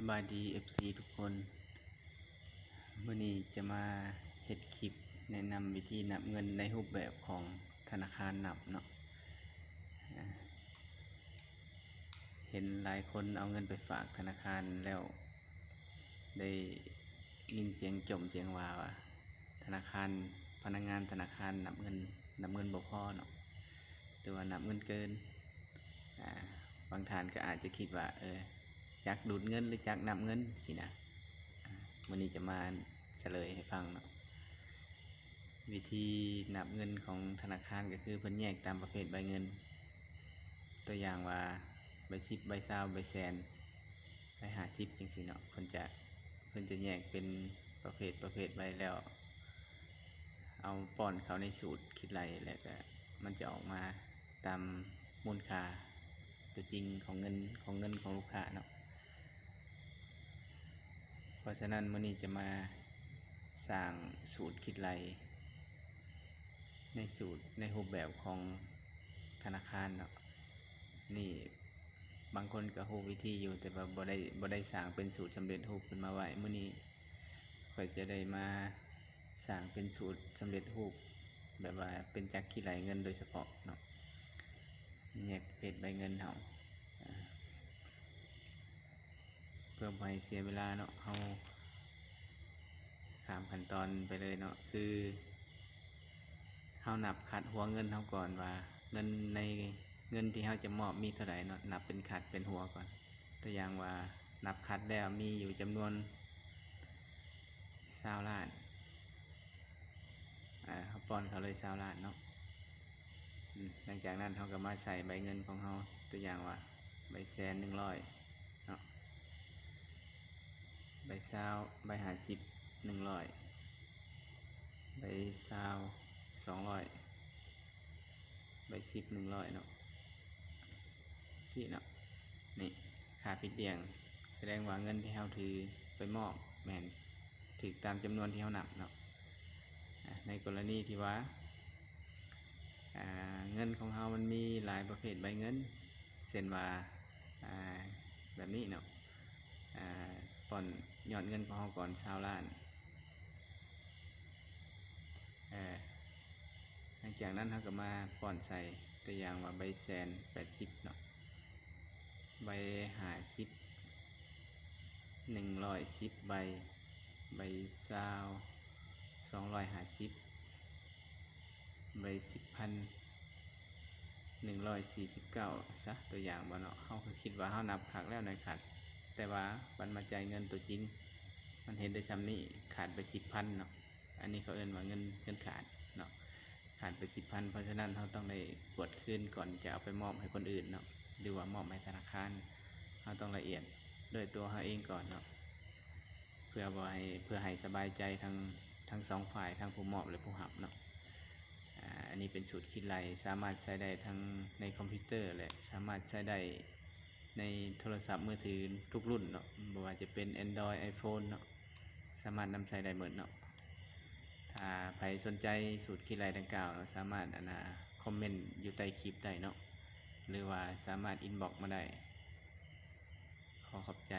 ສະບາຍດີ ເອັຟຊີ ທຸກຄົນ. ມື້ນີ້ຈະມາເຮັດຄລິບແນະນຳວິທີນັບເງິນໃນຮູບແບບຂອງທະນາຄານນັບເນາະ. ເຫັນຫຼາຍຄົນເອົາເງິນໄປຝາກທະນາຄານແລ້ວ ໄດ້ຍິນສຽງຈົ່ມສຽງວ່າວ່າ ທະນາຄານ ພະນັກງານທະນາຄານນັບເງິນ ນັບເງິນບໍ່ພໍເນາະ ຫຼືວ່ານັບເງິນເກີນ. ອາ ບາງທ່ານກໍອາດຈະຄິດວ່າ ເອີ ຈັກດູດເງິນ ຫຼື ຈັກນັບເງິນຊີ້ນະ. ອາ ມື້ນີ້ຈະມາສະເຫຼີຍໃຫ້ຟັງເນາະ. ວິທີນັບເງິນຂອງທະນາຄານກໍຄືເພິ່ນແຍກຕາມປະເພດໃບເງິນ. ຕົວຢ່າງວ່າ ໃບສິບ ໃບຊາວ ໃບແສນ ໃບຫ້າສິບ ຈັ່ງຊີ້ເນາະ. ເພິ່ນຈະ ເພິ່ນຈະແຍກເປັນປະເພດ ປະເພດໄວ້ແລ້ວ ເອົາປ້ອນເຂົ້າໃນສູດຄິດໄລ່ ແລ້ວກໍມັນຈະອອກມາຕາມມູນຄ່າຕົວຈິງຂອງເງິນ ຂອງເງິນຂອງລູກຄ້າເນາະ. ເພາະສະນັ້ນ ມື້ນີ້ຈະມາສ້າງສູດຄິດໄລ່ ໃນສູດ ໃນຮູບແບບຂອງທະນາຄານເນາະ. ນີ້ບາງຄົນກໍຮູ້ວິທີຢູ່ ແຕ່ວ່າບໍ່ໄດ້ ບໍ່ໄດ້ສ້າງເປັນສູດສຳເລັດຮູບຂຶ້ນມາໄວ້. ມື້ນີ້ຂ້ອຍຈະໄດ້ມາສ້າງເປັນສູດສຳເລັດຮູບ ແບບວ່າເປັນຈັກຄິດໄລ່ເງິນໂດຍສະເພາະເນາະ, ແຍກປະເພດໃບເງິນເຮົາ. ອາ ເພື່ອບໍ່ໃຫ້ເສຍເວລາເນາະ ເຮົາຂ້າມຂັ້ນຕອນໄປເລີຍເນາະ. ຄືເຮົານັບຄັດຫົວເງິນເຮົາກ່ອນວ່າ ເງິນໃນ ເງິນທີ່ເຮົາຈະມອບມີເທົ່າໃດເນາະ, ນັບເປັນຄັດເປັນຫົວກ່ອນ. ຕົວຢ່າງວ່າ ນັບຄັດແລ້ວມີຢູ່ຈຳນວນຊາວລ້ານ ອາ ເຮົາປ້ອນເຂົາເລີຍຊາວລ້ານເນາະ. ອາ ຫຼັງຈາກນັ້ນເຮົາກໍມາໃສ່ໃບເງິນຂອງເຮົາ, ຕົວຢ່າງວ່າ ໃບແສນ ໜຶ່ງຮ້ອຍເນາະ, ໃບຊາວ ໃບຫ້າສິບ ໜຶ່ງຮ້ອຍ, ໃບຊາວ ສອງຮ້ອຍ, ໃບສິບ ໜຶ່ງຮ້ອຍເນາະ. ຊີ້ເນາະ, ນີ້ ຄ່າຜິດດ່ຽງ ສະແດງວ່າເງິນທີ່ເຮົາຖືໄປມອບແມ່ນຖືກຕາມຈຳນວນທີ່ເຮົານັບເນາະ. ອາ ໃນກໍລະນີທີ່ວ່າ ອາ ເງິນຂອງເຮົາມັນມີຫຼາຍປະເພດໃບເງິນ ເຊັ່ນວ່າ ອາ ແບບນີ້ເນາະ, ອາ ປ້ອນຍອດເງິນຂອງເຮົາກ່ອນ ຊາວລ້ານ. ເອີ ຫຼັງຈາກນັ້ນເຮົາກໍມາປ້ອນໃສ່ ຕົວຢ່າງວ່າໃບແສນ ແປດສິບເນາະ, ໃບຫ້າສິບ ໜຶ່ງຮ້ອຍສິບໃບ, ໃບຊາວ ສອງຮ້ອຍຫ້າສິບ, ໃບສິບພັນ ໜຶ່ງຮ້ອຍສີ່ສິບເກົ້າ ຊະ ຕົວຢ່າງບໍ່ເນາະ. ເຮົາກໍຄິດວ່າເຮົານັບຄັກແລ້ວໃນຄັດ, ແຕ່ວ່າບັດມາຈ່າຍເງິນຕົວຈິງ ມັນເຫັນໄດ້ຊ່ຳນີ້, ຂາດໄປສິບພັນເນາະ. ອັນນີ້ເຂົາເອີ້ນວ່າເງິນ ເງິນຂາດເນາະ, ຂາດໄປສິບພັນ. ເພາະສະນັ້ນ ເຮົາຕ້ອງໄດ້ກວດຄືນກ່ອນຈະເອົາໄປມອບໃຫ້ຄົນອື່ນເນາະ ຫຼືວ່າມອບໃຫ້ທະນາຄານ. ເຮົາຕ້ອງລະອຽດດ້ວຍຕົວເຮົາເອງກ່ອນເນາະ ເພື່ອບໍ່ໃຫ້ ເພື່ອໃຫ້ສະບາຍໃຈທັງ ທັງສອງຝ່າຍ, ທັງຜູ້ມອບ ແລະ ຜູ້ຮັບເນາະ. ອາ ອັນນີ້ເປັນສູດຄິດໄລ່ ສາມາດໃຊ້ໄດ້ທັງໃນຄອມພິວເຕີ ແລະ ສາມາດໃຊ້ໄດ້ໃນໂທລະສັບມືຖືທຸກລຸ້ນເນາະ, ບໍ່ວ່າຈະເປັນ Android iPhone ເນາະ, ສາມາດນຳໃຊ້ໄດ້ໝົດເນາະ. ຖ້າໃຜສົນໃຈສູດຄິດໄລ່ດັ່ງກ່າວເນາະ, ສາມາດ ອັນນ່າ ຄອມເມັນຢູ່ໃຕ້ຄລິບໄດ້ເນາະ ຫຼືວ່າສາມາດ inbox ມາໄດ້. ຂໍຂອບໃຈ.